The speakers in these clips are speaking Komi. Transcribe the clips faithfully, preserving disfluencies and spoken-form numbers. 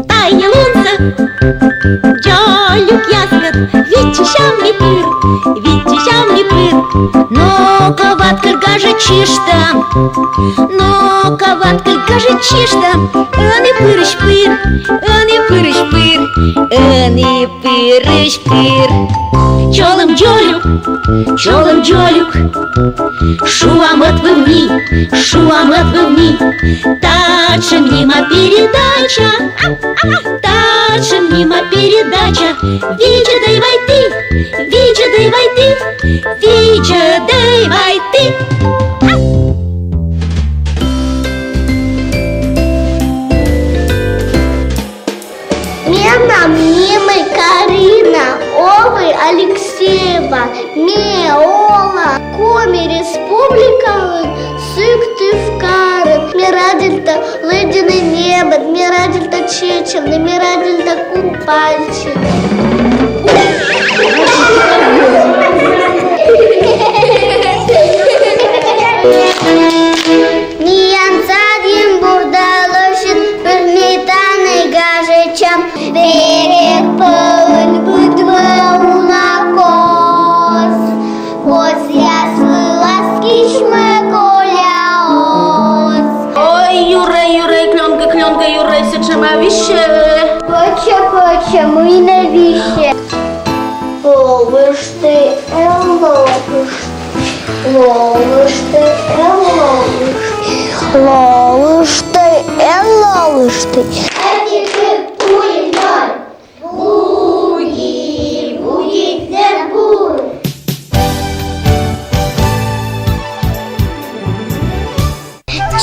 Тайӧ лунсӧ дзолюкъяс виччысям ми пыр, виччысям ми пыр. Но-ко, ваткыль, гажӧдчышта, но-ко, ваткыль, гажӧдчышта, ӧні пырысь пыр, ӧні пырысь пыр, ӧні пырысь пыр. Чолӧм дзолюк, чолӧм дзолюк, шуам ӧтвывны, шуам ӧтвывны. Татшӧм нима передача, татшӧм нима передача. Видзӧдӧй вай ті, видзӧдӧй вай ті, видзӧдӧй вай ті. Менам нимӧй Карина, овлӧ Алексеева, ме ола Коми Республикалӧн Сыктывкарын. Ме радейта лыддьыны нимӧд, ме радейта чеччыны, ме радейта купайтчыны. Миян садйын бурдӧ лӧсьыд, пыр ми тані гажӧдчам. Берег пӧлын быдмӧ уна коз, козъяс вылас кисьмӧ коля оз. Ой, юрӧй, юрӧй, клёнкӧ, клёнкӧ, юрӧй, сэтшӧма висьӧ. Пӧчӧ, пӧчӧ, мый нӧ висьӧ? Лолышт ті, эн лолышт, лолышт ті, эн лолышт, лолышт ті, эн лолышт. Буди, буди, буди, буди.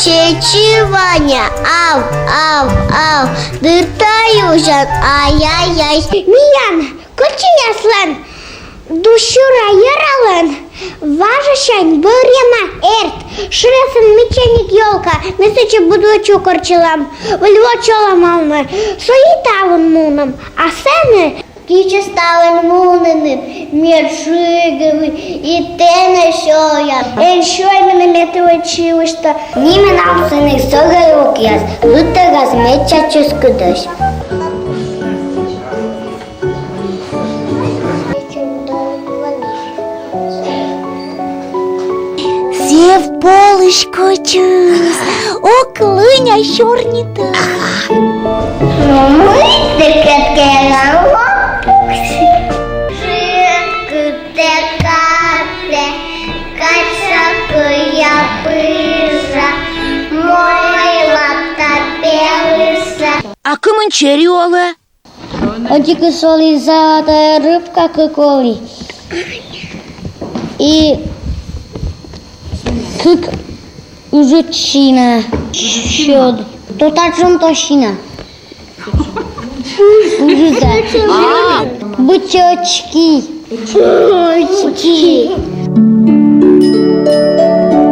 Чеччы, Ваня, ав, ав, ав, дыр тай узян, ай-яй-яй. Миян кӧчӧняслӧн Дусюра йӧралӧн важысянь бӧрйӧма эрд. Шыръясӧн мичаник ёлка, ми сэтчӧ быдлы чукӧртчылам, выль во чолӧмалӧма. Со и талун мунам, а сэні... Ті чӧс талун мунанныд, ме тшыгӧрвоа и тэнӧ сёя. Эн сёй менӧ, ме тэнӧ чивышта. Ни менам сэні сӧгӧй вокъяс, лыддьӧгас медся чӧскыдӧсь. Зэв полысь кӧчыс, ог лӧня сёрнитӧ. Но мый тэ кӧть кӧ на локтыштны? Тшыгӧтчы, кӧть тэ кӧть, кӧть шакӧй пыжа, мойла та пелыса. А кымын чери олӧ? Ӧтикыс оліс золотая рыбка, кык оліс. И кык ыджыд сина. Сьӧд. То татшӧм то сина. Ыджыд. А. Быттьӧ очки. Очки.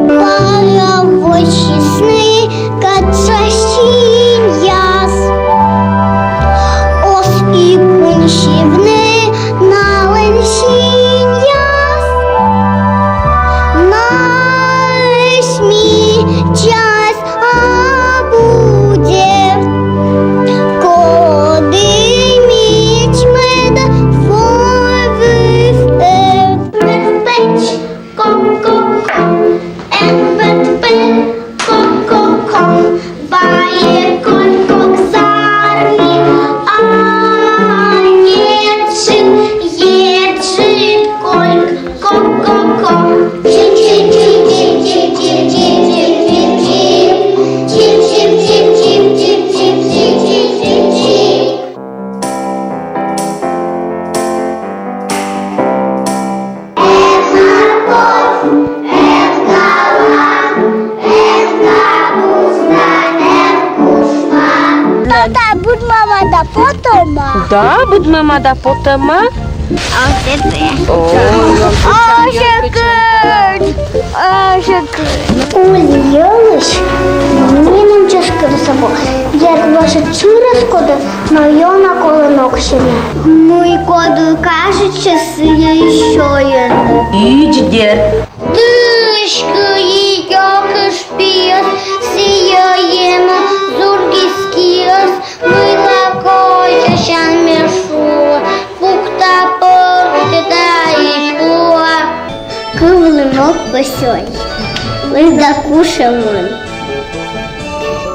Паровозъясысь катшасьӧ синъяс. Оз и кунсьывны налӧн синъяс. Наысь мичаӧсь абу дерт, коді мичмӧдӧ войвыв ӧд. Печ, печ, ком, ком, ком, эн пет пет, ком, ком, ком, вайӧ конь кок зарни, а еджыд, еджыд конь. Тата быдмӧма да потӧма. Да, быдмӧма да потӧма. О, секыт. О, секыт. О, секыт. Уль йылысь нинӧм чӧскыдӧс абу. Дерт, вӧсет шырӧс кодӧ, но ёна колӧ ноксьыны. Мый кодлы кажитчӧ, сійӧ и сёйӧны. Видзӧд, дерт. Ды Лок кӧсйӧй. Лыдда кушӧмын.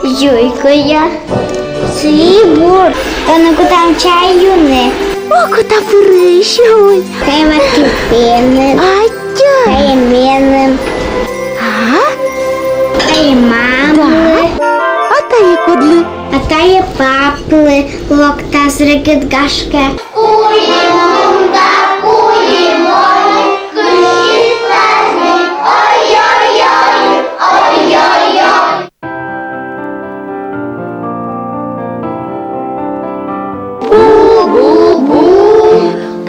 Юй кӧя. Сыа бур. Тӧнӧ кутам чай юны. Окота пырысь, юй. Кайма кӧ пеным. Аттьӧ. Кайӧ меным. А? Кайӧ мамлы. Да. А тайӧ кодлы? А тайӧ паплы. Локтас регыд, гашкӧ. Бу-бу-бу,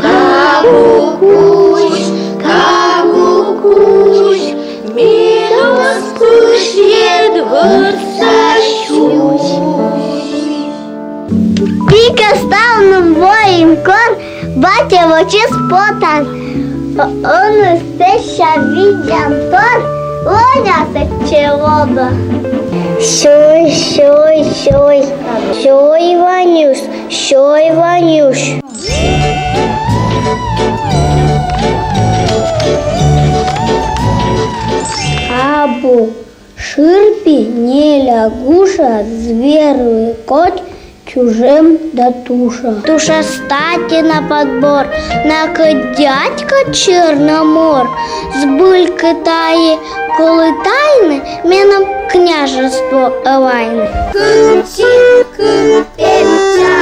кагукусь, кагукусь, медаз пышйы дворца сюсь. Пиӧ ставным воин кор, батьӧ вӧчис потан. Ӧні сэсся видзан тор, лоӧ на сэтчӧ лоӧ. Сёй, сёй, сёй, сёй, Ванюш, сёй, Ванюш. Абу, шырпи, не лягуша, зверлы кодь, чужӧм да туша. Туша статьӧ на подбор, накӧд дядька Черномор. Збыль кӧ тайӧ, колӧ тайны, менам княжество ӧвайны. Кынсин кын петя,